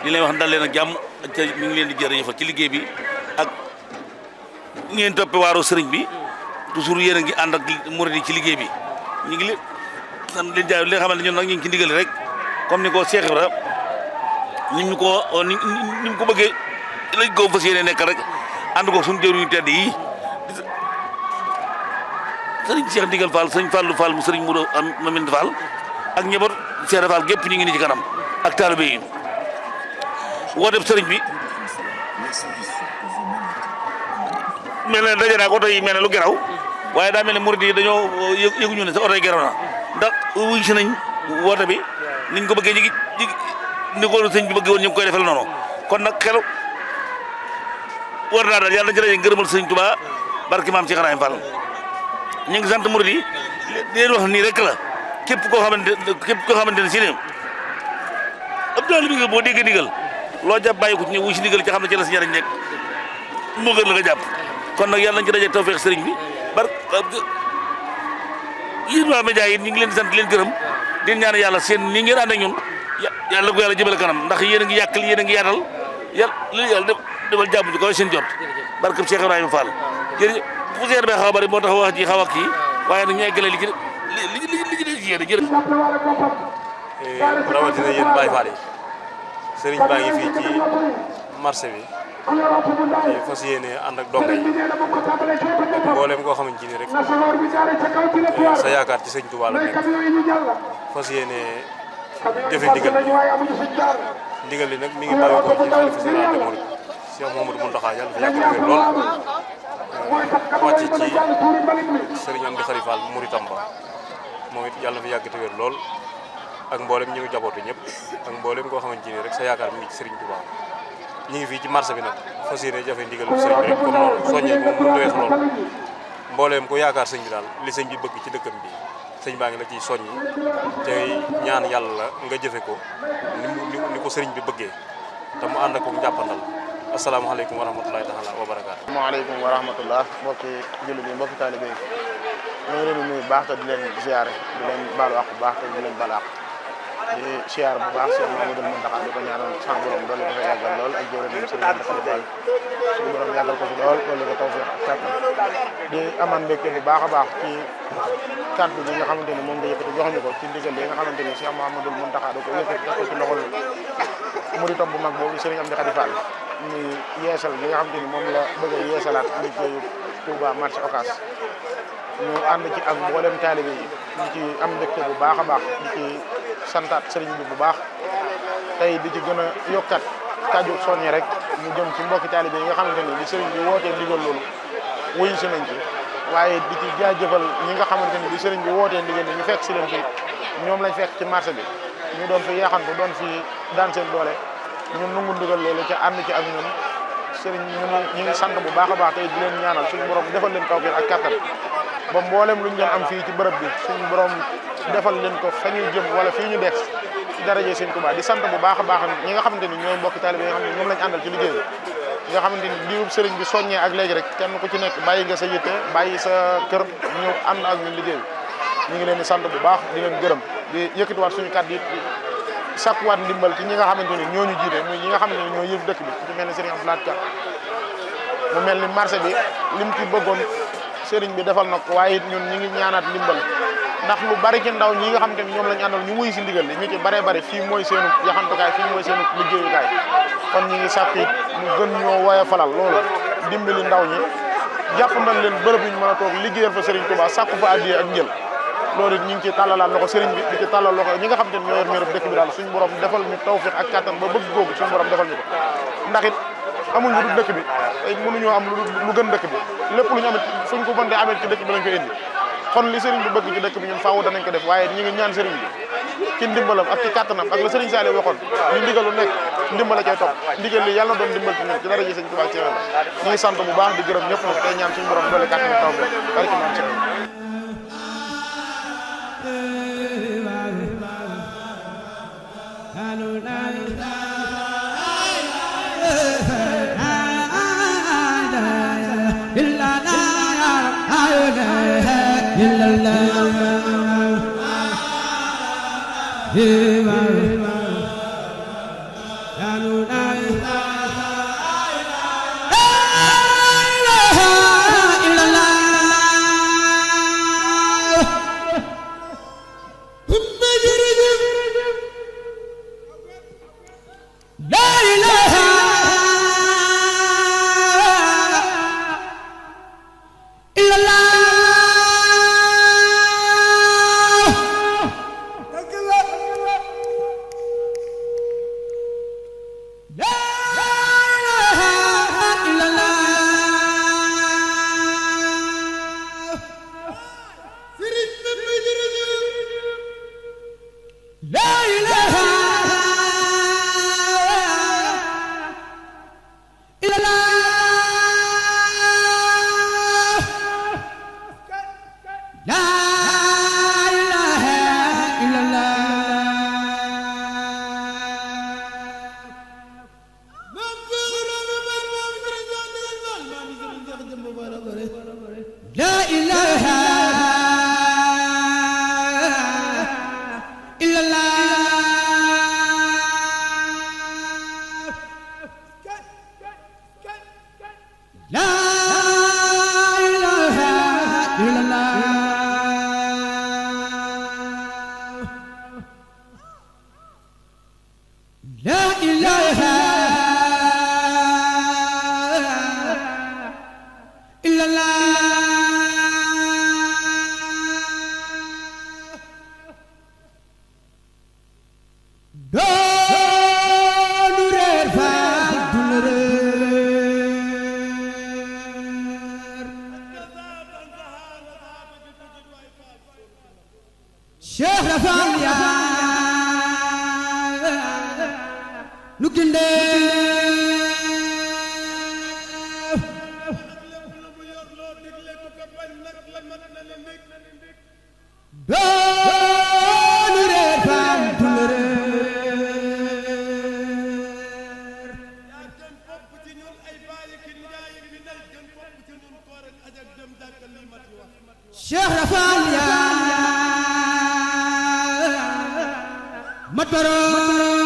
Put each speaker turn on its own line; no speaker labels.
li lay wax dal leen ak jàmm te mi ngi leen di jërëjëfal ci liggéey bi ak ngeen toppee waaru sëriñ bi toujours yéen a ngi ànd ak murid yi ci liggéey bi ñu ngi leen sant leen jaay li nga xamante ne ñun nag ñu ngi ci ndigal rek comme ni ko Cheikh Ibra ni ñu ko bëggee lañ ko fas yéene nekk rek ànd ko suñu jëwriñu tedd yi sëriñ Cheikh Ndigal Fall sëriñ Fallou Fall mu sëriñ Mourou Mamine Fall ak njaboot Cheikh Fall gépp ñu ngi ni ci kanam ak taalibe yi wooteb sëriñ bi mel ne daje naa ko oto yi mel ne lu geraw waaye daa mel ne murid yi dañoo yëguñu ne sa oto yi geraw na ndax wuy si nañ woote bi niñ ko bëggee ni ko sëñ bi bëggee woon ñu ngi koy defal noonu kon nag xel war naa daal yàlla na ci daje ngërëmal sëriñ Tuubaa barki maam Cheikh Ibrahima Fall ñu ngi sant murid yi di leen wax nii rek la képp koo xamante ne si ne ab daal bi nga boo déggee ndigal loo jàpp bàyyi ko ci wuy si ndigal ci xam ne ci la si njariñ nekk moo gën la nga jàpp kon nag yàlla nañ ci daje tawfeex sëriñ bi yéen waa média yi ñu ngi leen di sant leen gërëm di ñaan yàlla seen ni ngeen ànd ak ñun yàlla ko yàlla jëmale kanam ndax yéen a ngi yàqal yéen a ngi yaatal yàlla defal jàmm ci kaw seen jot barke Cheikh Ibrahima Fall jërëjëf poussière bi xaw a bëri moo tax wax ji xaw a kii waaye nag ñu eggale li ci yéen jërëjëf.
rawatina yéen Baye Fall yi sëriñ baa ngi fii ci marché bi te fas yéene ànd ak donga yi ak mboolem koo xamante ni rek sa yaakaar ci sëñ Touba la nekk fas yéene jëfe ndigal li nag mi ngi bàyyi ko ci xalifa général des mourides Cheikh Mouhamadou Mountakha yàlla fi yàgg wér lool wàcc ci sëriñ Amdi Khary Fall Mouritam ba moom it yàlla fi yàgg te wér lool ak mboolem ñu jabootu ñëpp ak mboolem koo xamante ni rek sa yaakaar mi ngi ci sëriñ Touba ñu ngi fii ci marché bi nag fas yéene jafe ndigal sëriñ bi rek comme noonu soññee moom mënut a weesu lool mbooleem ko yaakaar sëñ bi daal li sëñ bi bëgg ci dëkkam bi sëñ baa ngi la ciy soññi tey ñaan yàlla nga jëfe ko ni ko sëriñ bi bëggee te mu ànd ak njàppandal asalaamaaleykum wa rahmatulahi taala wa barakaatu.
asalaamaaleykum wa rahmatullah mbokki jullit yi mbokki taalibe yi ñu ngi leen di nuyu baax te di leen ziare di leen baalu àq bu baax te di leen baal àq di ziar bu baax Cheikh Mouhamadoul Mountakha di ko ñaanal sama borom doole ko fa yàggal lool ak jërëjëf sëriñ Amdi Khary Fall suñu borom yàggal ko fi lool doole ko tawfeex ak kàttan di amaan mbégte bu baax a baax ci kàddu gi nga xamante ni moom nga yëkkati jox ñu ko ci ndigal li nga xamante ni Cheikh Mouhamadoul Mountakha da ko yëkkati def ko ci loxol muritam bu mag boobu sëriñ Amdi Khary Fall muy yeesal li nga xamante ni moom la bëgg a yeesalaat liggéeyu Touba marché Ocass ñu ànd ci ak mboolem taalibe yi ñu ci am mbégte bu baax a baax di ci santaat sëriñ bi bu baax tey di ci gën a yokkat kàddu soññe rek mu jëm ci mbokki taalibe yi nga xamante ni li sëriñ bi wootee ndigal loolu wuyu si nañ ci waaye di ci jaajëfal ñi nga xamante ni li sëriñ bi wootee ndigal ñu fekk si leen fi ñoom lañ fekk ci marché bi ñu doon fi yaxantu doon fi daan seen doole ñun nangu ndigal loolu ca ànd ci ak ñun sëriñ ñu ngi sant bu baax a baax tey di leen ñaanal suñu borom defal leen tawfeex ak kattan ba mboolem lu ñu doon am fii ci bërëb bi suñu borom defal leen ko fa ñuy jëm wala fii ñu des ci daraje Sëriñ Tuubaa di sant bu baax a baax ñi nga xamante ni ñooy mbokki taalibe yi nga xam ne ñoom lañ àndal ci liggéey bi nga xamante ni diwub sëriñ bi soññee ak léegi rek kenn ku ci nekk bàyyi nga sa yitte bàyyi sa kër ñu ànd ak ñun liggéey bi ñu ngi leen di sant bu baax di leen gërëm di yëkkatiwaat suñu kàddu yi sakkuwaat ndimbal ci ñi nga xamante ni ñoo ñu jiite muy ñi nga xamante ni ñoo yëf dëkk bi ci mel ni sëriñ Abdou Lahad Ka mu mel ni marché bi lim ci bëggoon sëriñ bi defal na ko waaye ñun ñi ngi ñaanaat ndimbal ndax lu bari ci ndaw ñi nga xamante ni ñoom lañu àndal ñu wuy si ndigal li ñu ci baree bari fii mooy seenu yaxantukaay fii mooy seenu liggéeyukaay kon ñi ngi sàkk it mu gën ñoo woye falal loolu dimbali ndaw ñi jàpp nañ leen bërëb yi ñu mën a toog liggéeyal fa sëriñ Touba sàkku fa addiya ak njël loolu it ñu ngi ci tàllalaat loxo sëriñ bi di ci tàllal loxo ñi nga xamante ni ñoo yor meeru dëkk bi daal suñu borom defal ñu tawfiq ak kattan ba bëgg googu suñu borom defal ñu ko ndax it amul lu dul dëkk bi tey mënuñoo am lu gën dëkk bi lépp lu ñu amit fuñ ko mën di amee ci dëkk bi lañ koy indi kon li sëriñ bi bëgg ci dëkk bi ñun faaw danañ ko def waaye ñu ngi ñaan sëriñ bi ci ndimbalam ak ci kattanam ak la sëriñ Saliou waxoon li ndigal lu nekk ndimbala cay topp ndigal li yàlla na doon ndimbal ci ñun ci dara ji sëriñ Tuubaa ci yàlla ñu ngi sant bu baax di gërëm ñëpp nag tey ñaan suñu borom doole kattan taw bi barki maam ci
La Matara